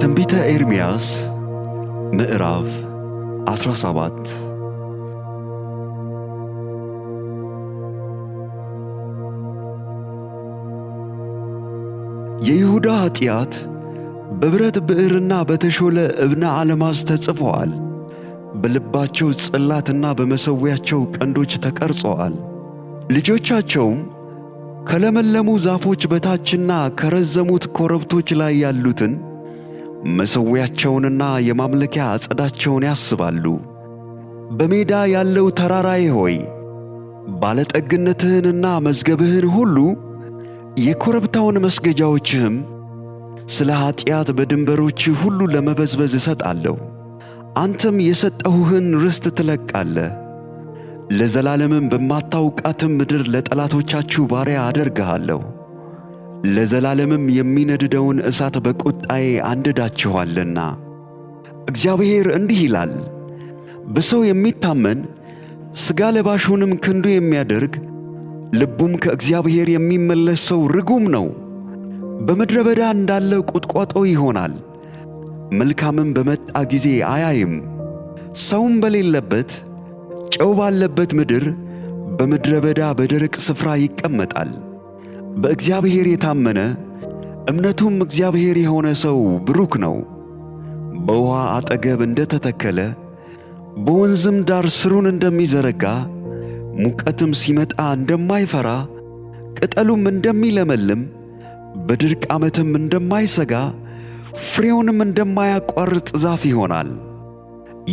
ትንቢተ ኤርምያስ ምዕራፍ 17። የይሁዳ ኃጢአት በብረት ብዕርና በተሾለ እብነ አልማዝ ተጽፎአል። በልባቸው ጽላትና በመሠዊያቸው ቀንዶች ተቀርጾአል። ልጆቻቸውም ከለመለሙ ዛፎች በታችና ከረዘሙት ኮረብቶች ላይ ያሉትን መሠዊያቸውንና የማምለኪያ ዐፀዳቸውን ያስባሉ። በሜዳ ያለው ተራራዬ ሆይ፣ ባለጠግነትህንና መዝገብህን ሁሉ የኮረብታውን መስገጃዎችህም ስለ ኀጢአት በድንበሮችህ ሁሉ ለመበዝበዝ እሰጣለሁ። አንተም የሰጠሁህን ርስት ትለቃለህ፣ ለዘላለምም በማታውቃትም ምድር ለጠላቶቻችሁ ባሪያ አደርግሃለሁ። ለዘላለምም የሚነድደውን እሳት በቁጣዬ አንድዳችኋልና። እግዚአብሔር እንዲህ ይላል፣ በሰው የሚታመን ሥጋ ለባሹንም ክንዱ የሚያደርግ ልቡም ከእግዚአብሔር የሚመለስ ሰው ርጉም ነው። በምድረ በዳ እንዳለ ቁጥቋጦ ይሆናል፣ መልካምም በመጣ ጊዜ አያይም። ሰውም በሌለበት ጨው ባለበት ምድር በምድረ በዳ በደረቅ ስፍራ ይቀመጣል። በእግዚአብሔር የታመነ እምነቱም እግዚአብሔር የሆነ ሰው ብሩክ ነው። በውኃ አጠገብ እንደ ተተከለ በወንዝም ዳር ሥሩን እንደሚዘረጋ ሙቀትም ሲመጣ እንደማይፈራ ቅጠሉም እንደሚለመልም በድርቅ ዓመትም እንደማይሰጋ ፍሬውንም እንደማያቋርጥ ዛፍ ይሆናል።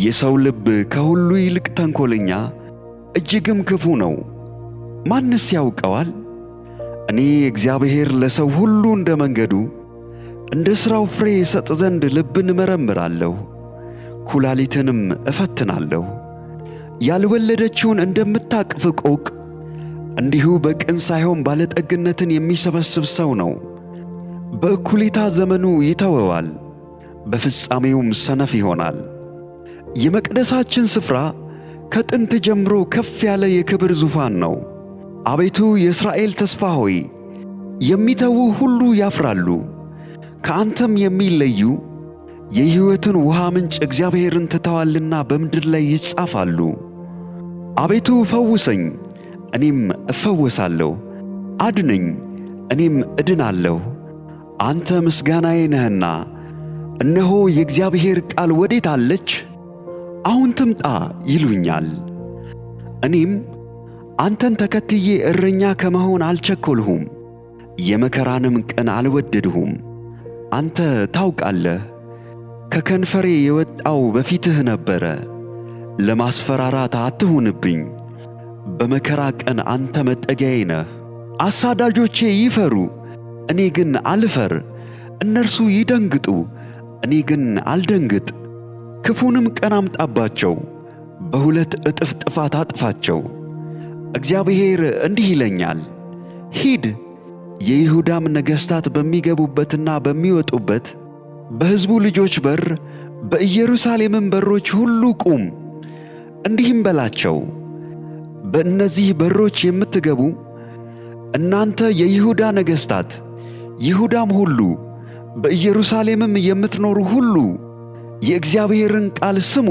የሰው ልብ ከሁሉ ይልቅ ተንኰለኛ እጅግም ክፉ ነው፣ ማንስ ያውቀዋል? እኔ እግዚአብሔር ለሰው ሁሉ እንደ መንገዱ እንደ ሥራው ፍሬ እሰጥ ዘንድ ልብን እመረምራለሁ፣ ኩላሊትንም እፈትናለሁ። ያልወለደችውን እንደምታቅፍ ቆቅ እንዲሁ በቅን ሳይሆን ባለጠግነትን የሚሰበስብ ሰው ነው። በእኩሌታ ዘመኑ ይተወዋል፣ በፍጻሜውም ሰነፍ ይሆናል። የመቅደሳችን ስፍራ ከጥንት ጀምሮ ከፍ ያለ የክብር ዙፋን ነው። አቤቱ የእስራኤል ተስፋ ሆይ፣ የሚተዉህ ሁሉ ያፍራሉ። ከአንተም የሚለዩ የሕይወትን ውሃ ምንጭ እግዚአብሔርን ትተዋልና በምድር ላይ ይጻፋሉ። አቤቱ ፈውሰኝ፣ እኔም እፈወሳለሁ፤ አድነኝ፣ እኔም እድናለሁ። አንተ ምስጋናዬ ነህና። እነሆ የእግዚአብሔር ቃል ወዴት አለች? አሁን ትምጣ ይሉኛል። እኔም አንተን ተከትዬ እረኛ ከመሆን አልቸኰልሁም፣ የመከራንም ቀን አልወደድሁም። አንተ ታውቃለህ፣ ከከንፈሬ የወጣው በፊትህ ነበረ። ለማስፈራራት አትሁንብኝ። በመከራ ቀን አንተ መጠጊያዬ ነህ። አሳዳጆቼ ይፈሩ፣ እኔ ግን አልፈር። እነርሱ ይደንግጡ፣ እኔ ግን አልደንግጥ። ክፉንም ቀን አምጣባቸው፣ በሁለት እጥፍ ጥፋት አጥፋቸው። እግዚአብሔር እንዲህ ይለኛል፣ ሂድ፣ የይሁዳም ነገሥታት በሚገቡበትና በሚወጡበት በሕዝቡ ልጆች በር በኢየሩሳሌምም በሮች ሁሉ ቁም፣ እንዲህም በላቸው፣ በእነዚህ በሮች የምትገቡ እናንተ የይሁዳ ነገሥታት፣ ይሁዳም ሁሉ፣ በኢየሩሳሌምም የምትኖሩ ሁሉ የእግዚአብሔርን ቃል ስሙ።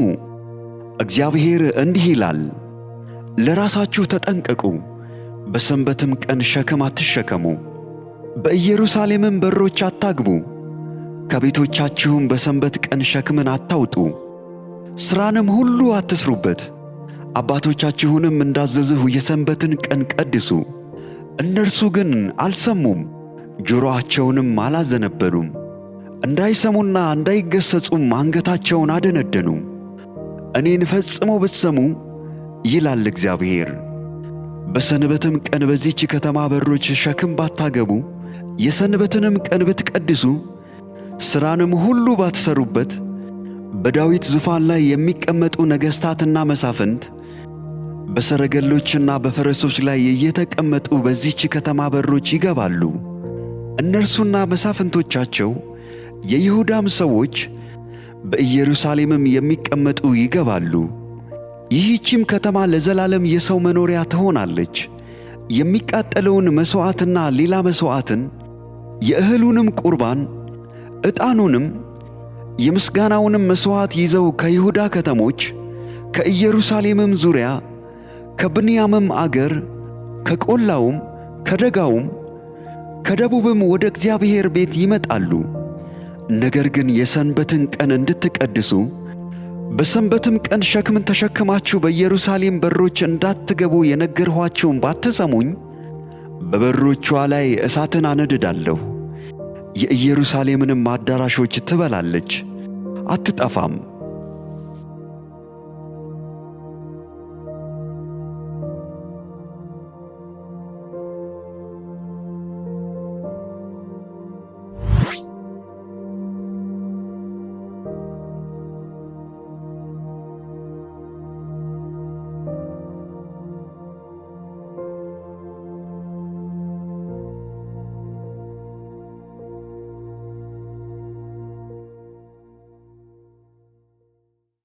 እግዚአብሔር እንዲህ ይላል፣ ለራሳችሁ ተጠንቀቁ፣ በሰንበትም ቀን ሸክም አትሸከሙ፣ በኢየሩሳሌምም በሮች አታግቡ፣ ከቤቶቻችሁም በሰንበት ቀን ሸክምን አታውጡ፣ ሥራንም ሁሉ አትስሩበት። አባቶቻችሁንም እንዳዘዝሁ የሰንበትን ቀን ቀድሱ። እነርሱ ግን አልሰሙም፣ ጆሮአቸውንም አላዘነበሉም፣ እንዳይሰሙና እንዳይገሠጹም አንገታቸውን አደነደኑ። እኔን ፈጽሞ ብትሰሙ ይላል እግዚአብሔር፣ በሰንበትም ቀን በዚህች ከተማ በሮች ሸክም ባታገቡ፣ የሰንበትንም ቀን ብትቀድሱ፣ ሥራንም ሁሉ ባትሠሩበት፣ በዳዊት ዙፋን ላይ የሚቀመጡ ነገሥታትና መሳፍንት በሰረገሎችና በፈረሶች ላይ እየተቀመጡ በዚህች ከተማ በሮች ይገባሉ። እነርሱና መሳፍንቶቻቸው የይሁዳም ሰዎች በኢየሩሳሌምም የሚቀመጡ ይገባሉ። ይህችም ከተማ ለዘላለም የሰው መኖሪያ ትሆናለች። የሚቃጠለውን መሥዋዕትና ሌላ መሥዋዕትን፣ የእህሉንም ቁርባን፣ ዕጣኑንም፣ የምስጋናውንም መሥዋዕት ይዘው ከይሁዳ ከተሞች ከኢየሩሳሌምም ዙሪያ ከብንያምም አገር ከቈላውም ከደጋውም ከደቡብም ወደ እግዚአብሔር ቤት ይመጣሉ። ነገር ግን የሰንበትን ቀን እንድትቀድሱ በሰንበትም ቀን ሸክምን ተሸክማችሁ በኢየሩሳሌም በሮች እንዳትገቡ የነገርኋችሁን ባትሰሙኝ በበሮቿ ላይ እሳትን አነድዳለሁ፣ የኢየሩሳሌምንም አዳራሾች ትበላለች፣ አትጠፋም።